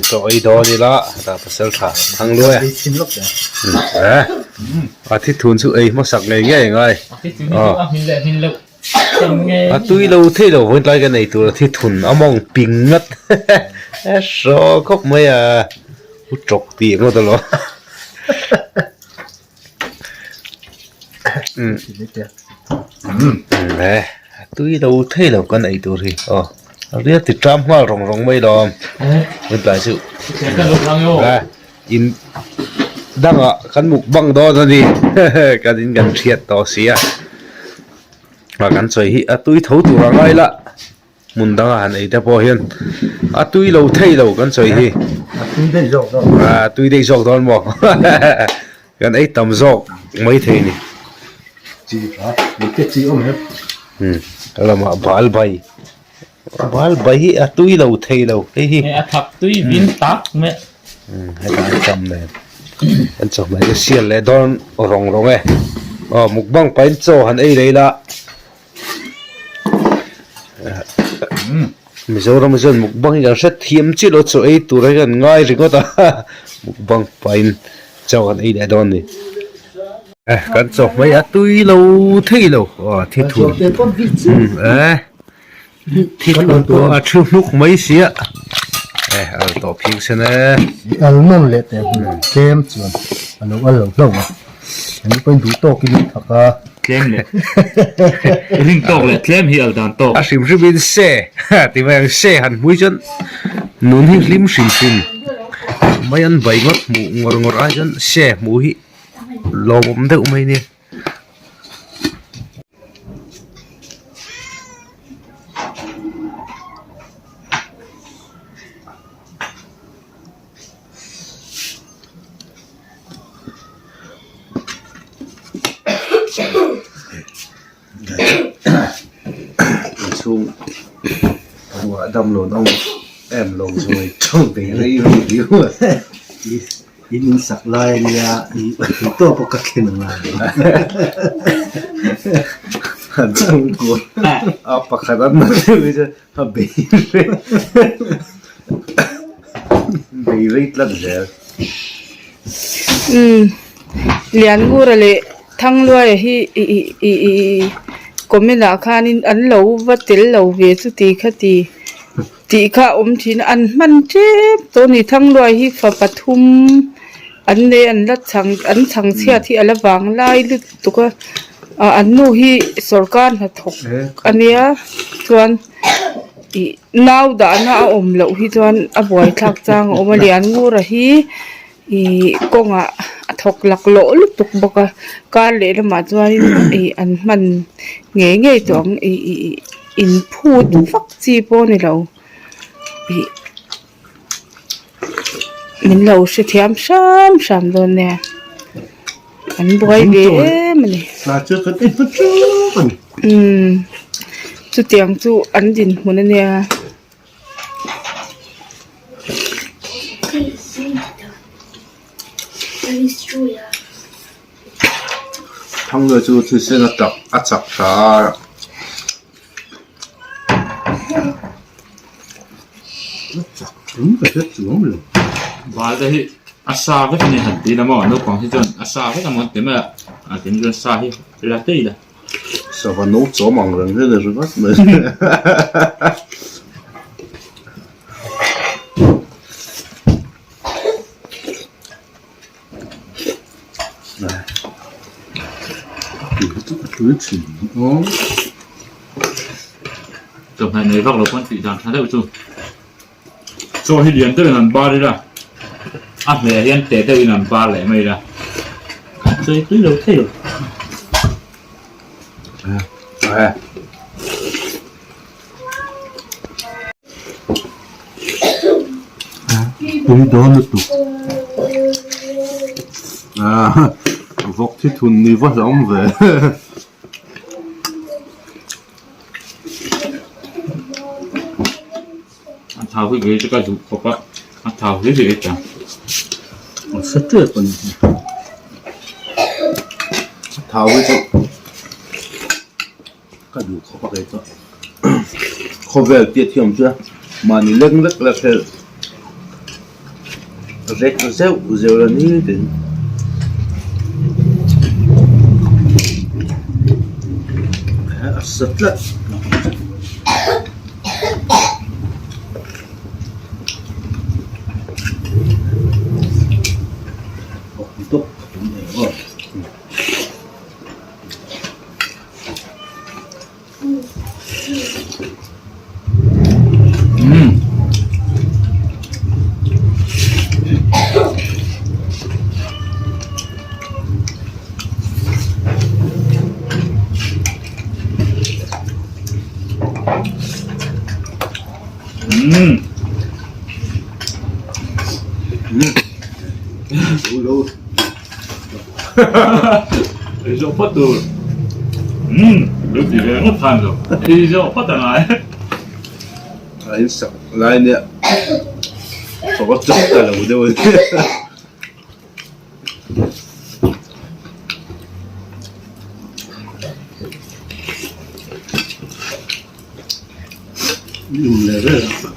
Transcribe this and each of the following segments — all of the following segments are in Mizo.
Chaw ei dawn ila hetah pasal tha thang luai a a thithun chu ei hmasak ngei ngei a ngai a tui lo thei lo vawiin tlai kan ei tur a thithun a mawng ping ngat a hraw khawp mai a u tawk tih ngawt alawm a tui lo thei lo kan ei tur hi aw a riat ti ṭam nghal rawng rawng mai lawm tuntlai chu in dangah kan mukbang dawn a ni kan in kan hriat tawh si a a kan sawi hi a tui tho tur a ngai la. Hmun danga han ei te pawh hian a tui lo thei lo kan sawi hi. A tui daih zawk dawn. A tui daih zawk dawn maw? Kan ei tam zawk mai thei ni. Chi tha, mai te chi awm em? Hmm, lamah bal bai. Bal bai hi a tui lo thei lo hei hi. A thak tui vin tak mai. Hmm, heta an tam nen. An chawhmeh chu sial leh dawn rawng rawng e. Aw mukbang pahin chaw han ei leh ila. Mizoram ah chuan mukbang hi kan hre thiam chiah lo chaw ei tur hi kan ngai ringawt a mukbang pahin chaw kan ei leh dawn a ni kan chaw hmai a tui lo thei lo aw thithun eh thithun pawh a thu hnuk mai sia eh a tawh phing sen e al nawm leh teh tlem chuan a lo al lo hlauh a. An pawhin duh tawkin an thak a. Tlem leh ring tawk leh tlem hi al dan tawk. A hrim hrim in se ti mai ang se han hmui chuan nun hi hlim hrim hrim mai an bai ngawt hmuh ngawr ngawr ai chuan se hmuh hi lawmawm deuh mai nia. Inchhung ruah dam lo dang em lo zawi tawng ve rei rei viau a. In in sak lai a nia i tawp pawh ka thlen ang a. An chhungkaw a pakhat an na deuh hi chuan a bei rei bei rei tlat zel. Umm Lianngura leh Thangluaia hi ih ih ih comment ah khanin an lo va tel lo ve chu ti kha ti tih kha a awm thin a an hman tep tawh a ni Thangluai hi fa pathum an nei an la chhang an chhang chhiat hi a la vang lai lutuk a ah an nu hi sawrkar hnathawk a nia chuan ih nau dahna a awm loh hi chuan a buaithlak chang a awm a Lianngura hi ih kawngah a thawk laklawh lutuk bawk a kar leh lamah chuanin ih an hman ngei ngei tawh ang ih ih ih in phut vak chi pawh a ni lo ih min lo hrethiam hram hram dawn nia an buai ve em a ni umm chutiang chu an dinhmun a nia. Thangluai chu thisen a tak a chak tha a. Bal te hi a sa vek a ni han ti la maw naupang hi chuan a sa vek a maw an ti mai a a tin chuan sa hi la tei la. Sava no chawm ang reng hian a ri vat mai. Chawhmeh nei vak lo pawn tih dan tha deuh chu chaw hi lian deuhin an bar ila a hmeh hian teh deuhin an bar leh mai ila chawi tui lo thei lo. Tui dawn lutuk vawk thi thun ni va hlauhawm ve. A thau hi kei chu ka duh khawp a, a thau hle hle ta. A sa tep a ni hi. A thau hi chu ka duh khawp a kei chu. Khawvel tia thiam chu mahni lek lek lek hel. Rek zeuh zeuh la ni tin. A sa tlat. Ei zawh phawt tur. Umm lo ti ve ngawt khan lo. Ei zawh phawt a ngai. A in sak lai nia chaw a chawp ta lo deuh a ni. Um leh vel a.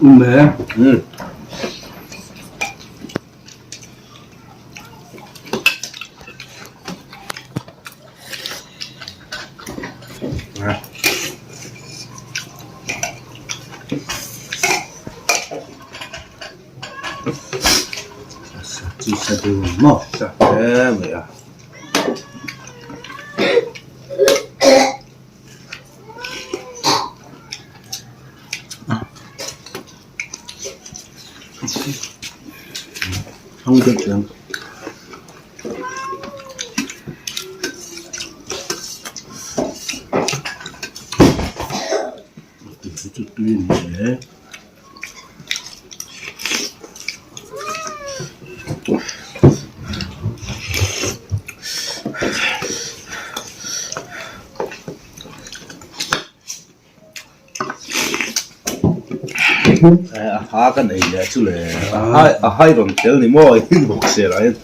Um e. Um. Chi sa deuh ang maw? Sa hle mai a. Hang deuh chiang. Tui chu tui a ni e. A ha ka nei leh chu le a hai rawn tel ni maw in bawk sel ah hian.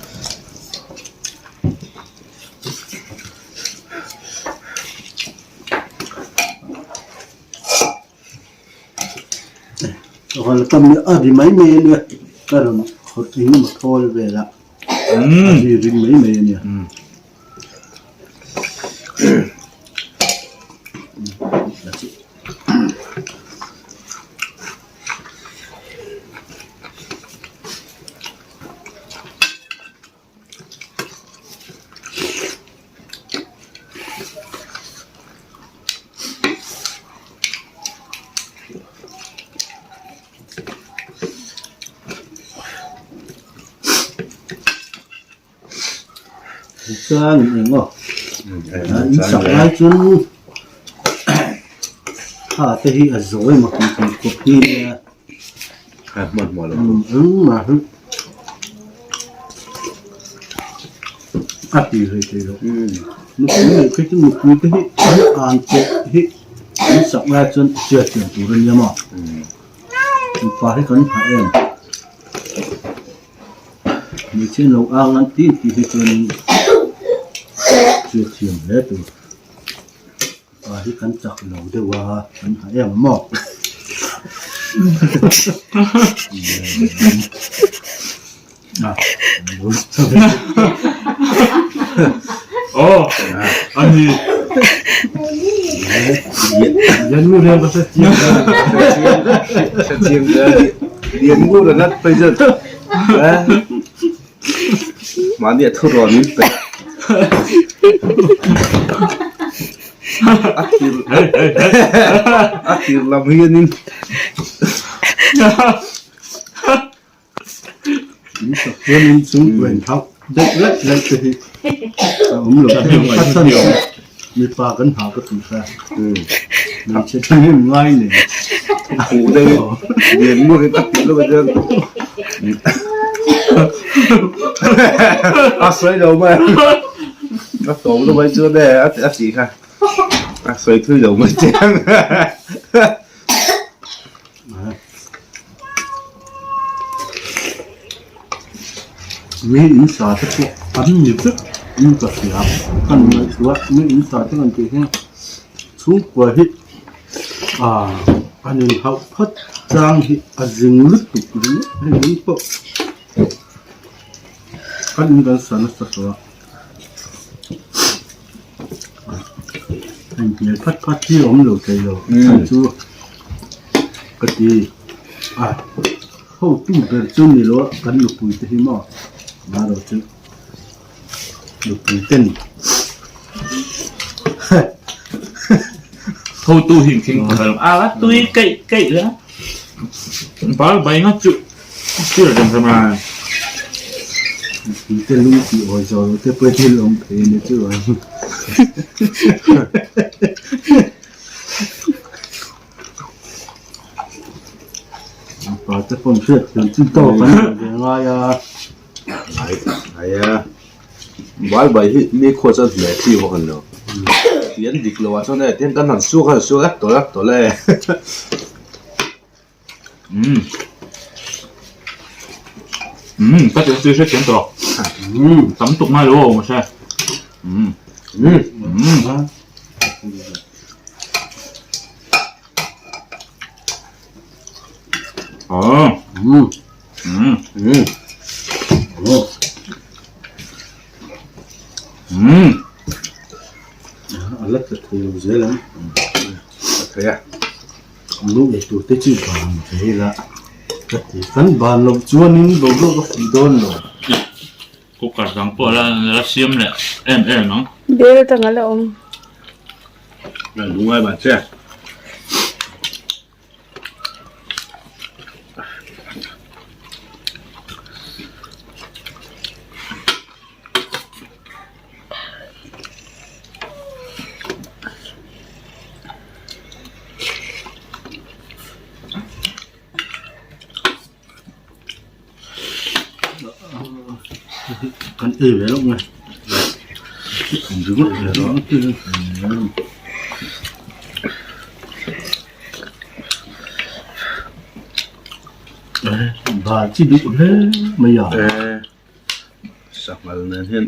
Hawla tam hi a ri mai mai a nia ka rawn khawrh eng emaw thawl vel a a ri ring mai mai a nia. Chuan eng aw in sak lai chu kha te hi a zawi emaw tih tur khawp hi nia engmah hi a ti hlei thei lo nupui leh phei chu nupui te hi an an pawh hi an sak lai chuan chhiat chian tur a nia maw mipa hi kan hah em. Hmeichhe lo ang an tih tih hi chuanin hriatthiam hle tur pa hi kan chak lo deuh a kan ha em maw Aw ani Mahni a thu rawn min pe. A tir a tir lam hianin. In sak chuan in chung ven thak deuh laih laih te hi a awm lo a chhan chu mipa kan ha ka ti kha hmeichhe thahnem ngai nei Khuh deuh in lian ngawt in a tih lawk a chuan a sawi lo mai a tawp lawk mai chuan e a tih kha a sawi thui lo mai chiang. Mi in sa te pawh an ni vek in ka hria ka ngaihtuah mi in sa te kan tih hian chhungkua hi ah an inhauh phawt chang hi a zing lutuk ringawt hei ring pawh kan in kan sa nasa tawh a inhmel phat phat hi a awm lo thei lo a chhan chu ka ti a. Hotu ber chu ni lo a kan nupui te hi maw Maro chu nupui te ni. Hotu hi thing pakhat a la tui keih keih la bal bai ngawt chu sir rem rem a. Nupui te lung tih awi zawh lo te pawh hi awm thei a ni chu. Mipa te pawn hriat thiam chi tawk an nei ve ngai a. Ai ai a. Bai bai hi mi khua chuan hmeh chi vak an lo. Tian dik lo ah chuan e tian kan han suak han suak lek tawh lek tawh le. Umm. Umm ka tih chu hriat thiam tawh. Umm. Tam tuk ngai lo aw mahse. Umm. Umm. Umm. A la tla thei lo zel ang. A thei a. Nu ei tur te chu ban ve ila ka ti. Kan ban loh chuanin boruak a fuh dawn lo. Cooker dang pawh la la siam leh em em ang. Bel dang a la awm. Lungai ban che. Kan ei ve loh nge. Ringawt ve loh. Bal chi duh hle mai a. Sanghal nen hian.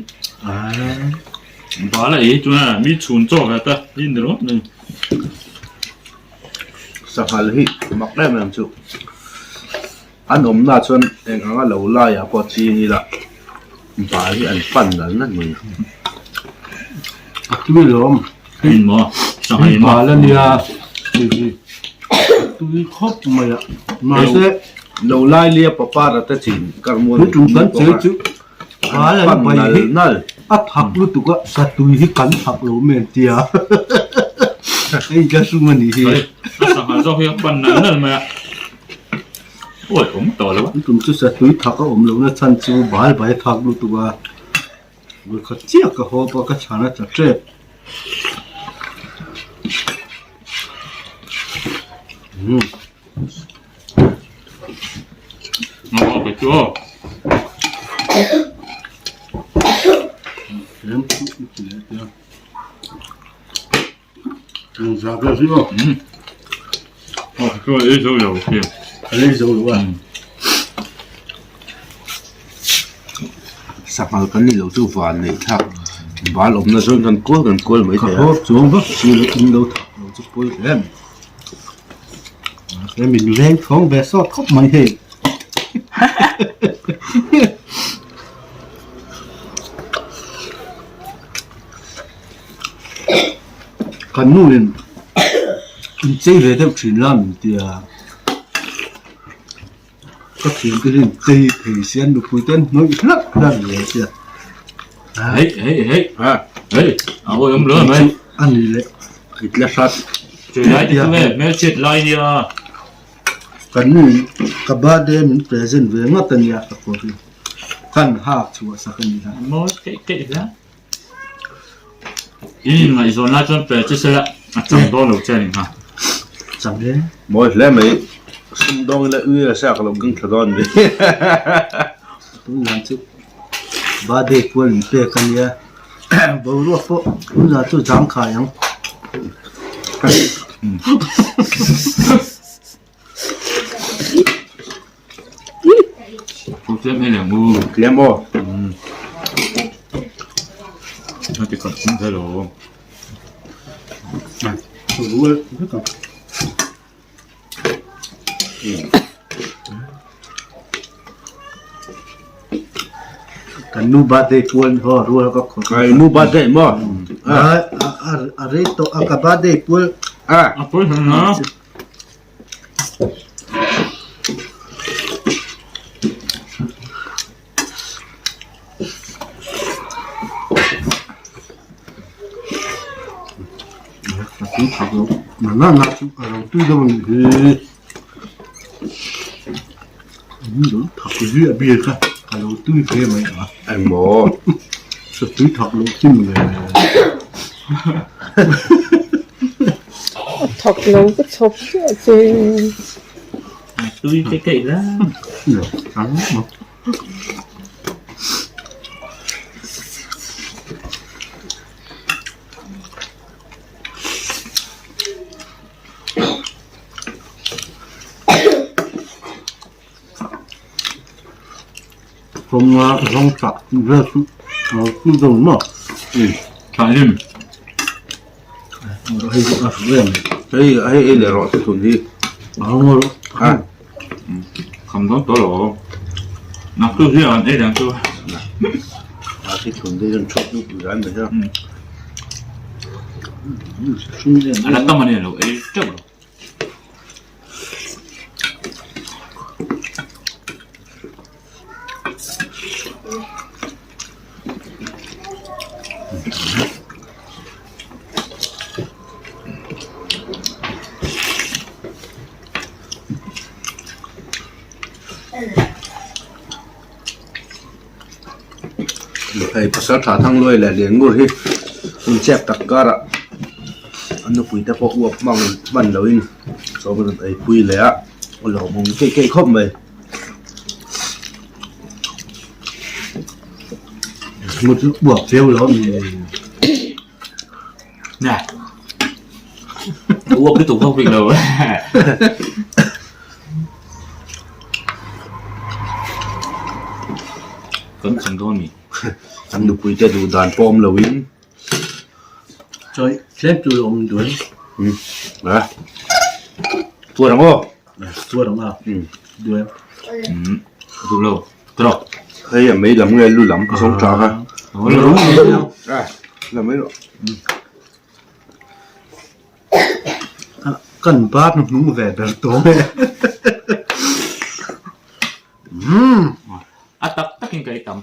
Bal a ei chuan mi chhun chaw ve ta hi ni rawh ni. Sanghal hi mak em em chu an awmna chuan eng anga lo laiah pawh ching ila bal hi an pan nal nal mai. A tui lawm. Hei maw sanghal Hei bal a nia hei hi a tui khawp mai a mahse Lo lai lia papara te chin karmuan Tui tum kan che chu bal an bai hi a thak lutuk a satui hi kan thak lo men tia hei ka sum a nih hi. A sanghal zawk hi a pan nal nal mai a awi awm tawh lo a. Tui tum chu satui thak a awm lohna chhan chu bal bai a thak lutuk a. Vawikhat chiah ka hawp a ka chhan a tla tep. Umm. Sanghal kan ni lo chu van neih thlak bal awmna zawng kan kual kan kual mai thei a. Ka hawp chuang vak si lo in lo thak lo chu pawi hle a ni. Mahse min veng thawng ve sawt khawp mai hei. Kan nu in inchei ve deuh thin la min ti a, ka thian te hian inchei thei si a nupui te an hnawih hlak hlak ve a sia. Hei hei hei hei a awi awm lo mai. A ni leh. I tle hrat. Chei lai te chu e hmelchhiat lai nia. Kan nu in ka birthday min present ve ngawt a nia ka kawr hi kan hak chhuah sak a ni a. Mawi keih keih hle. In inngaihzawn lai chuan pe che sela a chang dawn lo che a ni kha. Chang e. Mawi hle mai. Sumdawng ila ui a sa ka lo keng thla dawn ni. Tunah chu birthday pual in pek a nia. Boruak pawh tunah chu zangkhai ang. Tlem ei leh ngu. Tlem aw. Hello. Rual vek a. Kan nu birthday pual ho rual ka khawp. Ai nu birthday maw? A a a rei tawh a ka birthday pual. A. A pual hran a. Na na chu a lo tui deuh a nih hi. Thak hi a bia kha a lo tui hle mai a. Engmaw? Sa tui thak loh chi maw le. A thak lo ka chhawp chiah che. Tui te keih la. Kawng zawng chak vel chu a lo tui deuh maw? Tha hlim. Hei chu a hru em. Hei hei ei leh rawh thun hi. A ngaw lo. Ha. Kham dawn tawh lo. Nak tu hi an ei dan chu. A thi thun te hian thuak deuh pui ran mai hian. A la tam ani lo ei teuh lo. Hei pasal tha thang luai leh lian ngur hi hun chep tak karah an nupui te pawh uap hmang hman loin sawm an rawn eipui leh a a lawmawm keih keih khawp mai. Ngut chu uap feu lo mi. Nè. Uap lutuk vak bik lo. Kan chhung dawn mi. An nupui te duh dan pawh awm loin. Chawi tlem tur awm duai. A. Tuar ang aw. Tuar ang a. Duai. Duh lo. Trawk. Hei a mei lam nge lu lam ka zawng tha kha. A. La mai rawh. Kan bar hnuhnung ve ber tawh e. A tak takin ka ei tam.